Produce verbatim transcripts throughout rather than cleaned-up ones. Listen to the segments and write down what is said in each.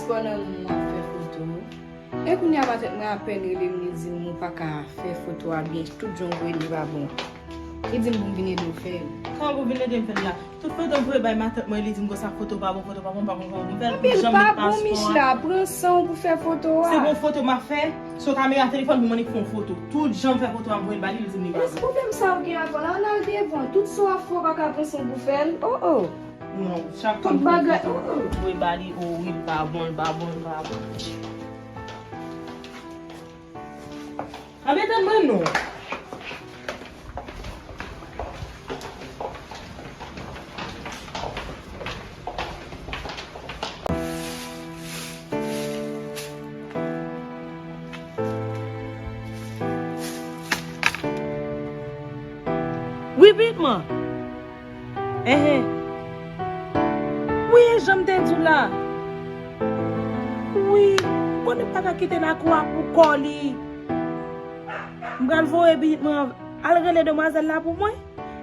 Fò nan moun nan fè foto. E kounye a matant mwen apèn rele m, li di m ou pa ka fè foto a byen, tout jan w voye l, li pa bon. Li di m pou m vin ede w fè yo. Kòman pou vin ede m fè l la? Tout foto m voye bay matant mwen, li di m konsa foto pa bon, foto pa bon, m pa konn kòman pou m fè l. Anben, l pa bon, Michla, pran san w pou fè foto a. Se bon foto m ap fè, se yon kamera telefòn pou mwen ki fè yon foto. Tout jan m fè foto a, m voye l ba li, li di m li pa bon. E se pwoblèm sa w gen avè l la, ann al devan. Tout sa w ap fè, w pa ka pran san w pou fè l. Oh, oh. Non, chak fwa m fè foto, m voye ba li, oh, wi, l pa bon, l pa bon, l pa bon. Anben, tann mwen non. Wi, pitit mwen. Enhen. Wi, e jan m te di w la. Wi, m konnen m pa ka kite lakou a pou kò li. M pral voye pitit mwen al rele demwazèl la pou mwen.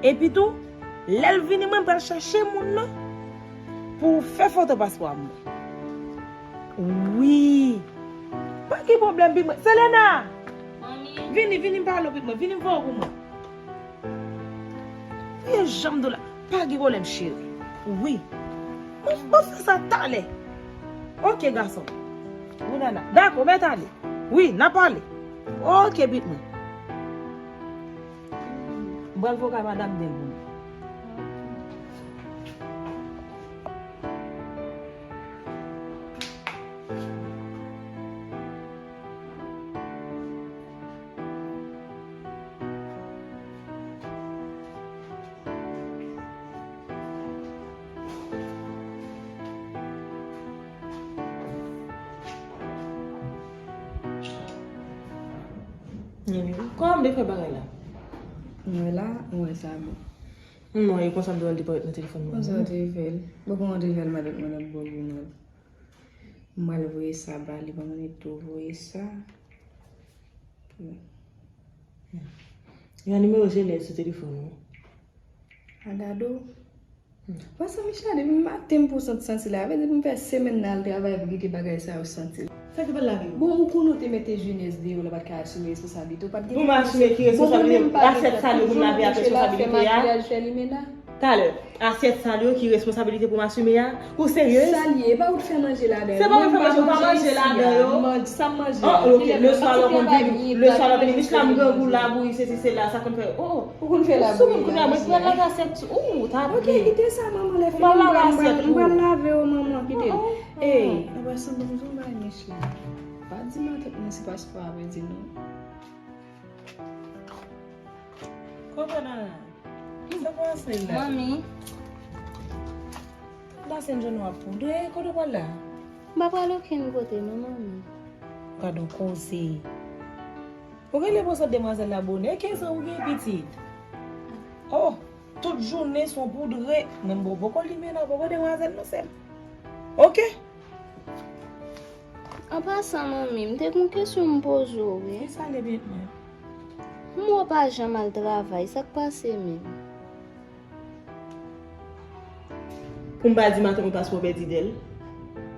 Epi tou, lè l vini, mwen, m pral chèche moun nan pou fè foto paspò a mwen. Wi. Pa gen pwoblèm, pitit mwen. Selena! Manmi. Vini, vini, m pale w, pitit mwen. Vini, m voye w pou mwen. Wi, e jan m di w la. Pa gen pwoblèm, cheri. Wi. Mwen, mwen fè sa talè. Oke, gason. Wi, nana. Dakò, mèt ale. Wi, n a pale. Oke, pitit mwen. M pral voye kay madanm Delbon. Kòman m te fè bagay la? Mwen la, mwen sa bon. Non, e konsa m te wè l te parèt nan telefòn mwen. Konsa w te fè l? Bon, kòman w te fè l, madanm mwen ap bò goumen? M al voye sa ba li, ban mwen tou voye sa. Gen nimewo Genève sou telefòn ou. A gade w. Paske Michla, depi maten m pou santi santi la, vle di pou m fè semèn nan al travay pou kite bagay sa yo santi. Sa ki pa lave yo? Bon, ou konnen w te mete Genève deyò la, pa t ka asime responsablite w, pa t gen. Pou m asime ki responsablite? Asyèt sal yo pou m lave ak responsabilite a. Fè makiyaj, fè limena. Talè, asyèt sal yo ki responsabilite pou m asime a? Ou serye? Sa l ye, e pa ou t fè manje ladan yo. Se pa mwen fè manje, ou pa manje ladan yo. Sa m manje a. Oh, ok, leswa lè w konn vini, leswa lè w vini, Michla, m grangou, labouyi, sesi, sela, sa konn fè, oh, oh. Ou konn fè labouyi la, Michla. Mwen pral lave asyèt, ou, ta. Ok, kite sa, manman, lè fini, m pral lave yo, manman, kite l. Ey, anba sanble m di w bagay, Michla. Pa di matant mwen se paspò a pèdi non. Kòkò nana. Sa pase la? Manmi. Pase m jwenn w ap poudre, kote w pral la? M pa pral okenn kote non, manmi. Gadon koze. Ou rele pou sa demwazèl la bonè, kenz an ou gen pitit. Oh, tout jounen se yon poudre. Mwen m poko limena, poko demwazèl non sè m. Ok. An pasan, manmi, m te gen yon kesyon m poze w, wi. Kisa l ye, pitit mwen? M wè w pa janm al travay, sa k pase menm? Pou m pa di matant mwen paspò pèdi dèl.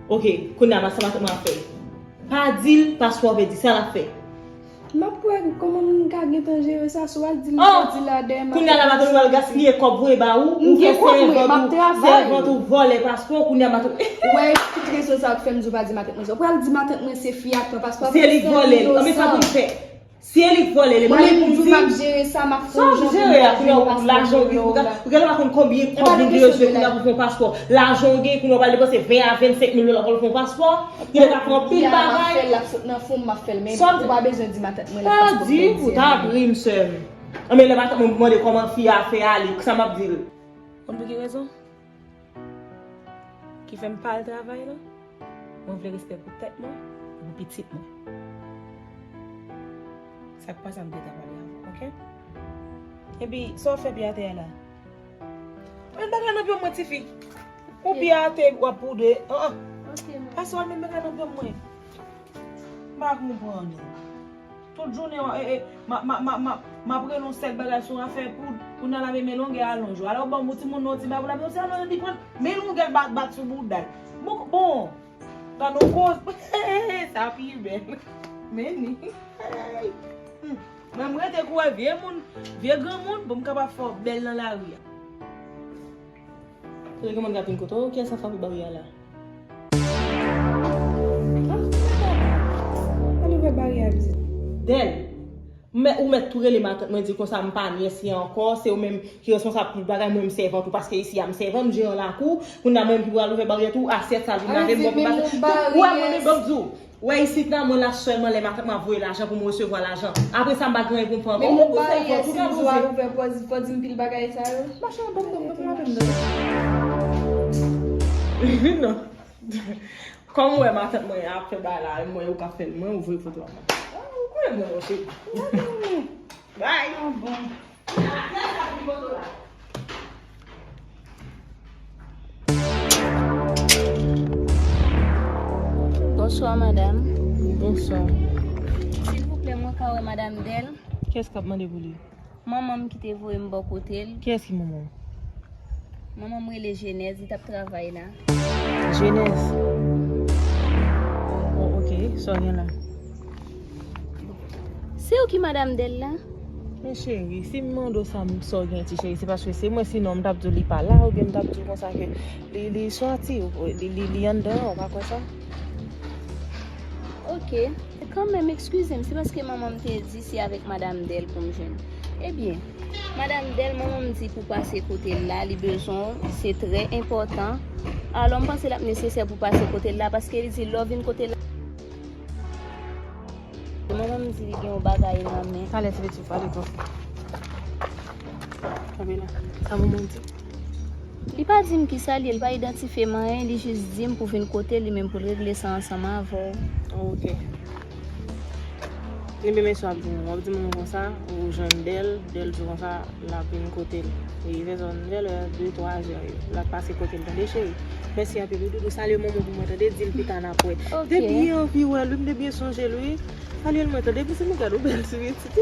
Ok, kounye a, sa matant mwen ap fè? Pa di l paspò pèdi, sa l ap fè? M ap wè kòman m ka gentan jere sa, si w al di l m pèdi la dèyè m ap fè. Kounye a la matant ou al gaspiye kòb voye ba ou, ou fè sèvant ou, sèvant ou vòlè paspò, kounye a matant. Ou wè, tout rezon sa k fè m di w pa di matant mwen sa. Ou pral di matant mwen se fi a k pran paspò. Se li k vòlè l. Anben sa pou m fè? Se li k vòlè l, e pa li pou m di. Mwen menm m di w m ap jere sa, m ap fè yon jan pou m jere a, kounye a ou lajan gen, ou gen, ou gen lè pa konn konbyen kòb moun te bezwen kounye a pou fè yon paspò. Lajan w gen, kounye a ou pral depanse ven a vennsenk mil dola pou l fè yon paspò. Li ta pran anpil bagay. M ap fè l, l ap sot nan fon m, m ap fè l, men ou pa bezwen di matant mwen lè paspò m pèdi a. Ou ta ri m sè m. Anben lè matant mwen mande kòman fi a fè ale, sa m ap di l? Konn pou ki rezon ki fè m pa al travay la? Mwen vle respè pou tèt mwen, pou pitit mwen. Sa k pase a m te ta pale avè w, ok? Epi sa w fè pye atè a la? Mwen bagay nan pye mwen tifi. Ou pye atè w ap poudre. An an. Pase w al met bagay nan pye mwen. M pa konprann ou. Tout jounen, e, e, m ap rele yon sèl bagay sou afè poud. Kounye a l ap lave men longè alonj ou. Alò, ban m yon timoun nan yon ti bagay pou l ap, se alonj li pran men longè l bat, bat sou bouda l. Bon, bon. Pa nou koz. Sa pi bèl. Men ni. Hmm. Mwen m rete kou wè vye moun, vye granmoun, pou m kapab fè w bèl nan lari a. Kote gen moun k ap vin kote w, kiyès sa frape baryè a la? An ouvè baryè a vizit. Dèl, mè, ou mèt tou rele matant mwen di konsa m pa nyès li ankò, se ou menm ki responsab tout bagay, mwen m sèvant ou, paske isi a m sèvant, m jeran lakou, kounye a mwen menm ki pral ouvè baryè tou, asyèt sa vin lave, mwen pou pase. Ou wè mwen menm, ban m di w. Wè isit la, mwen la sèlman lè matant mwen ap voye lajan pou mwen resevwa lajan. Apre sa, m pa gen anyen pou m fè ankò. Ou konn sa fò, tout an bouse. Fò di m pil bagay sa yo. Machan, ban m, ban m, ban m, ban m. Vin non. Kòm ou wè matant mwen ap fè bagay la, mwen ou ka fè l, mwen ou voye foto a mwen. Ah, ou konnen mwen, mon chéri. Bye. Ah, bon. Bonswa, madam. Bonswa. Silvouplè, mwen ka wè madam Dèl? Kiyès k ap mande pou li? Manman m ki te voye m bò kote l. Kiyès ki manman w? Manman m rele Jenèz, li t ap travay la. Jenèz? Oh, ok, sa w gen la? Se ou ki madam Dèl la? Men cheri, si m mande w sa, m, sa w gen ti cheri, se paske se mwen, sinon m t ap di w li pa la, oubyen m t ap di w konsa ke li, li sòti, li, li, li anndan an, ou pa kwè sa? Ok. Kanmenm, eskize m, se paske manman m te di se avèk madam Dèl pou m jwenn. Ebyen, madam Dèl, manman m di pou pase kote l la, li bezwen w, se trè enpòtan. Alò, m panse l ap nesesè pou pase kote l la, paske li di lè w vin kote l la, manman m di li gen yon bagay nan men. Talè ti pitit, pale twòp. Kanpe la. Sa manman w di? Li pa di m kisa l ye, li pa idantifye m anyen, li jis di m pou vin kote li menm pou l regle sa ansanm avè w. Oh, ok. Ebyen, mesye ap di m, w ap di m konsa, ou jwenn Dèl, Dèl di w konsa, l ap vin kote l. E vè zòn vè lè de, twa zè yo. L ap pase kote l, tande, cheri. Mèsi anpil, wi, doudou. Salye manman pou mwen, tande, di l pita n ap wè. Ok. M te byen anvi wè l, wi, m te byen sonje l, wi. Salye l mwen, tande, epi se mwen gade w bèl ti pitit.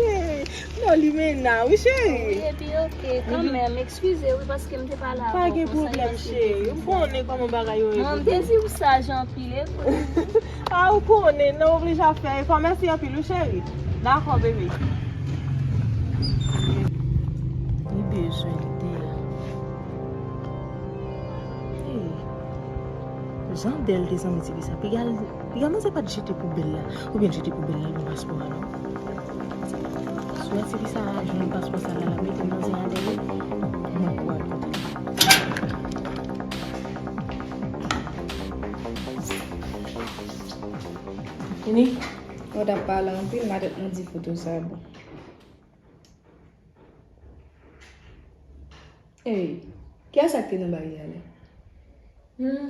Non, limena, wi, cheri. Wi, epi ok, kanmenm, eskize, wi, paske m te pa la. Pa gen pwoblèm, cheri. M konnen kòman bagay yo ye. Mwen, m te di w saj anpil, epi. Ah, ou konnen, nan oblije ap fè efò. Mèsi anpil, wi, cheri. Dakò, bebe. Li bezwen Dèl. Hey. Jan Dèl te zanmi ti fi sa. Piga l, piga manzè pa t jete poubèl la. Oubyen l jete poubèl la nan paspò a, non? Si w wè ti fi sa a jwenn paspò sa la, l ap mete manzè a dèyè. Mwen pou al kote l. Fini? Ou t ap pale anpil, matant mwen di foto sa bon. Ey, kiyès sa k te nan baryè a la? Hmm,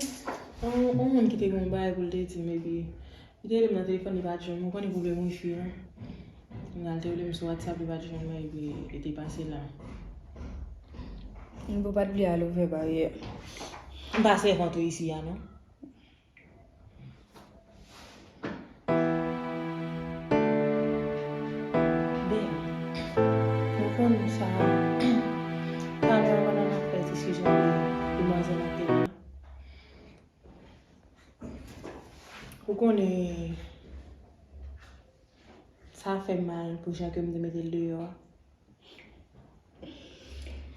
yon, yon moun ki te gen yon bagay pou l te di m, epi li te rele m nan telefòn, li pa t jwenn mwen, ou konnen pwoblèm wifi an. Kounye a l te rele m sou WhatsApp, li pa t jwenn mwen, epi li te pase la. Bon, pa t bliye al ouvè baryè. M pa sèvant ou isi a, non. Ben, ou konn sa, talè a pandan n ap fè diskisyon de demwazèl la te la. Ou konnen, sa fè m mal pou jan ke m te mete l deyò a.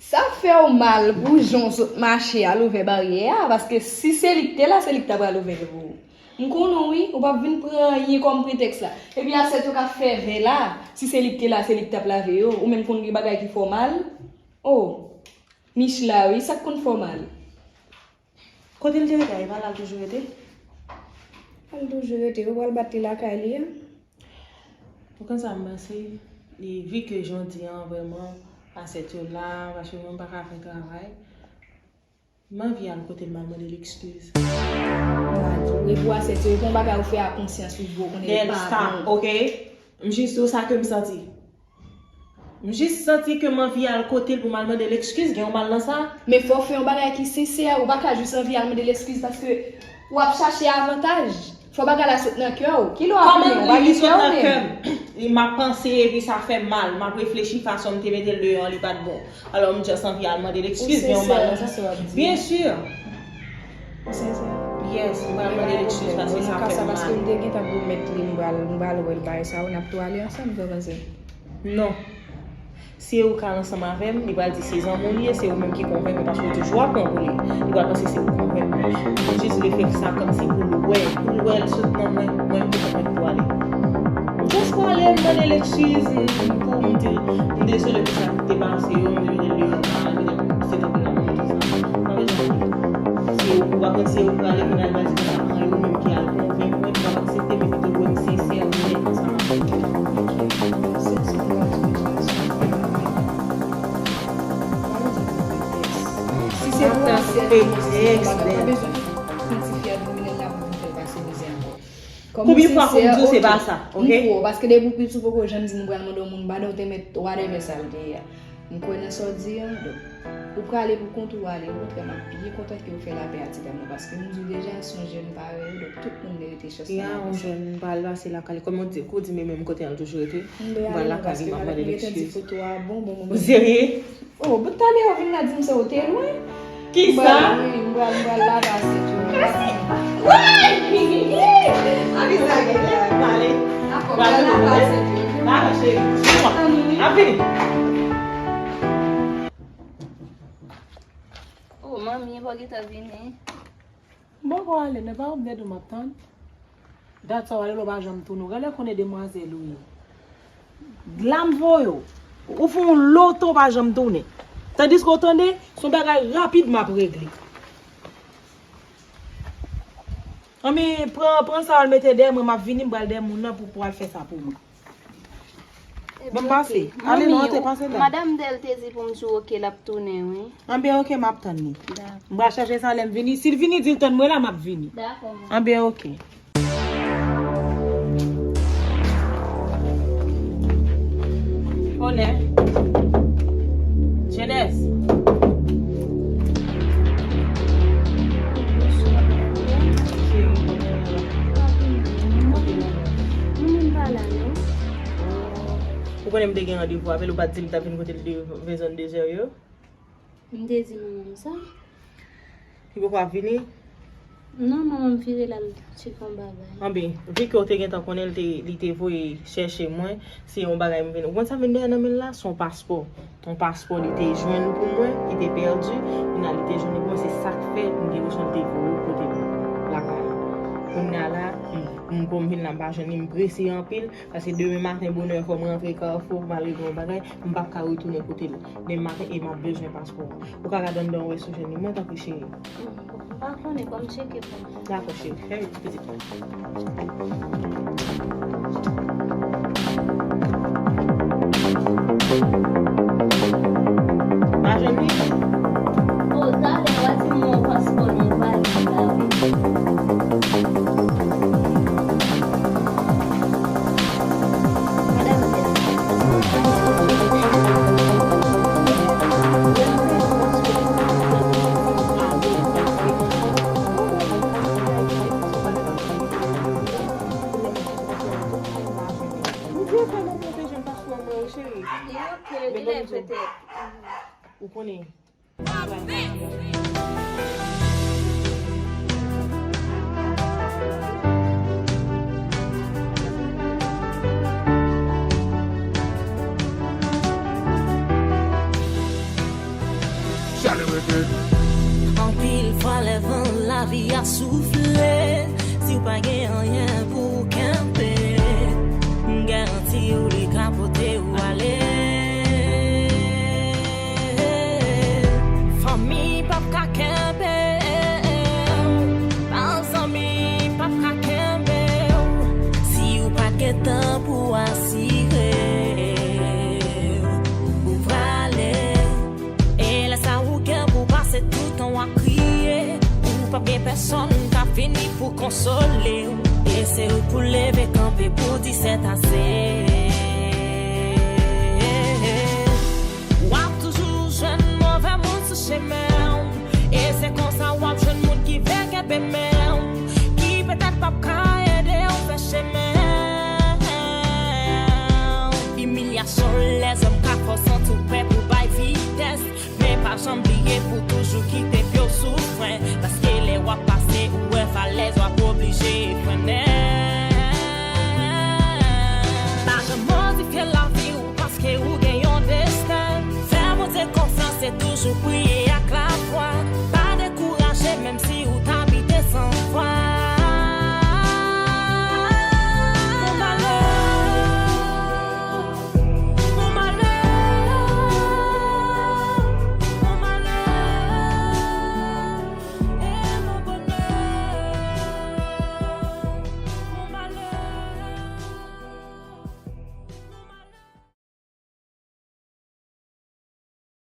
Sa fè w mal pou jan w sot mache al ouvè baryè a, paske si se li k te la, se li k ta pral ouvè l pou ou. M konnen w wi, ou p ap vin pran anyen kòm pretèks la. Epi asyèt yo k ap fè vè la, si se li k te la, se li k t ap lave yo. Ou menm konn gen bagay ki fè w mal? Oh, Mich la wi, sa k konn fè w mal? Kote l te rete a, e pa la l toujou rete? Pa l toujou rete, yo pral bat li lakay li a. Ou konn sa m panse? E vi ke jan w di an, vrèman, asyèt yo la, paske mwen m pa ka fè travay. M anvi al kote l, m al mande l ekskiz. M pa di w, e pou asyèt yo, e pou yon bagay ou fè a konsyans ou, ou konnen li pa bon. Stop, ok? M jis di w sa ke m santi. M jis santi ke m anvi al kote l pou m al mande l ekskiz, gen yon mal nan sa? Men fò w fè yon bagay ki sensè, ou pa ka jis anvi al mande l ekskiz paske w ap chache avantaj. Fò bagay la sot nan kè w. Kilè w ap konnen, ou pa gen kè w menm. Kòman li sot nan kè m? M ap panse epi sa fè m mal. M ap reflechi fason m te mete l deyò an, li pa t bon. Alò m just anvi al mande l ekskiz, gen yon mal nan sa. Ou sensè nan sa w ap di a? Byen si. Ou sensè? Yes, m pral mande l eskiz paske sa fè m mal. Nan ka sa, paske m te gentan pwomèt li, m pral, m pral wè l bagay sa yo, n ap tou ale ansanm, sa w panse? Non. Si ou ka al ansanm avè m, li pral di se zanmi w li ye, se ou menm ki konvenk mwen, paske ou toujou ap pran pou li. Li pral panse se ou konvenk mwen. Jis lefètke sa kòmsi pou l wè, pou l wè l sot nan mwen, mwen m te konvenk pou ale. Just pou ale, m mande l eskiz, m, pou m di l, m dezole pou sa ki te pase yo, m di l li anba, li se tankou l ap mete sa. Pa bezwen. Se ou, ou pa konn se ou prale, kounye a l pral di konsa, an, e ou menm ki al konvenk mwen, m p ap aksepte, men pito pou m sensè, onet konsa m ap fè. Si se pou ansèyèl, pa bezwen pran ti fi a vin mennen l la pou vin fè l pase mizè ankò. Konbyen fwa fò m di w se pa sa, oke? M pran w, paske depi w piti ou poko janm di m ou pral mande yon moun, pandan w te mèt whatever sa l te ye a. M kwè nan sa w di an, donk, ou prale pou kont ou ale, okontrè, m ap byen kontan ke w fè lapè a ti dam nan, paske m di w deja, se yon jèn parèy ou, donk tout moun merite chans nan. Ya, yon jèn, m pral pase lakay li, kòm ou di, kou di, men menm kote an toujou rete, m pral lakay li, m ap mande l eskiz. Ou serye? Oh, bout talè w vin la di m sa, w te lwen. Kisa? M pral, wi, m pral, m pral lave asyèt yo. Woy! Anvi sa gen la. Pale. Dakò, m pral lave asyèt yo. Dakò, cheri. Ap vini. Oh, manmi, e pa w gentan vini? M poko ale, nan pa w m te di w m ap tann. Dat sa w ale la w pa janm tounen. Ou genlè konnen demwazèl ou ye. La m voye w. Ou fè yon loto w pa janm tounen. Tandiske w tande, se yon bagay rapid m ap regle. Anben, pran, pran sa w al mete dèyè mwen, m ap vini, m pral dèyè moun nan pou, pou w al fè sa pou mwen. Bon, m pase. Ale non, antre, pase la. Madanm Del te di pou m di w oke, l ap tounen, wi. Anben, oke, m ap tann li. Dakò. M pral chache sa lè m vini. Si l vini, di l tann mwen la, m ap vini. Dakò, manmi. Anben, oke. Onè. Jenès. Mwen menm pa la, non. Ou konnen m te gen randevou avè l, ou pa t di m t ap vin kote l de, vè zòn de zè yo? M te di manman m sa. Li poko ap vini? Non, manman m vire l al tcheke yon bagay. Anben, vi ke w te gentan konnen l te, li te voye chèche mwen, se yon bagay m vin. Ou konn sa m vin dèyè nan men l la? Se yon paspò. Yon paspò li te jwenn pou mwen, li te pèdi, kounye a li te jwenn li pou mwen, se sa k fè m te bezwen l te voye l kote m lakay. Kounye a la, m, m, bon, m vin la, m pa jwenn li, m prese anpil, paske demen maten bonè fò m rantre Kafou pou m al regle yon bagay, m p ap ka retounen kote l demen maten e m ap bezwen paspò a. Ou ka gade anndan w wè si w jwenn li. Mwen tanpri cheri. M pa konnen, bon, m tcheke pou mwen. Dakò, cheri. Fè vit, pitit mwen. Pa jwenn li? O, talè, w a di m yon paspò nan yon valiz la, wi. Madanm Del. Li di, "Epa, mwen te jwenn paspò mwen, wi, cheri." Li oke, li lè petèt. Ou konnen. Anpil fwa lè van lavi a soufle, si w pa gen anyen pou w kenbe, m garanti w li ka pote w ale. Fanmi p ap ka kenbe w, pa zanmi p ap ka kenbe w, si w pa t gen tan pou asire w, ou prale. E lè sa ou gen pou pase tout tan w ap kriye, ou p ap gen pèsonn k ap vini pou konsole w. E se ou pou leve kanpe pou di sètase. W ap toujou jwenn move moun sou chemen w. E se konsa w ap jwenn moun ki vle kenbe men w, ki petèt p ap ka ede w fè chemen. Imilyasyon lèzòm ka fè w santi w pè pou bay vitès. Men pa janm bliye pou toujou kite pye w sou fren, paske lè w ap pase, ou wè valè Soupri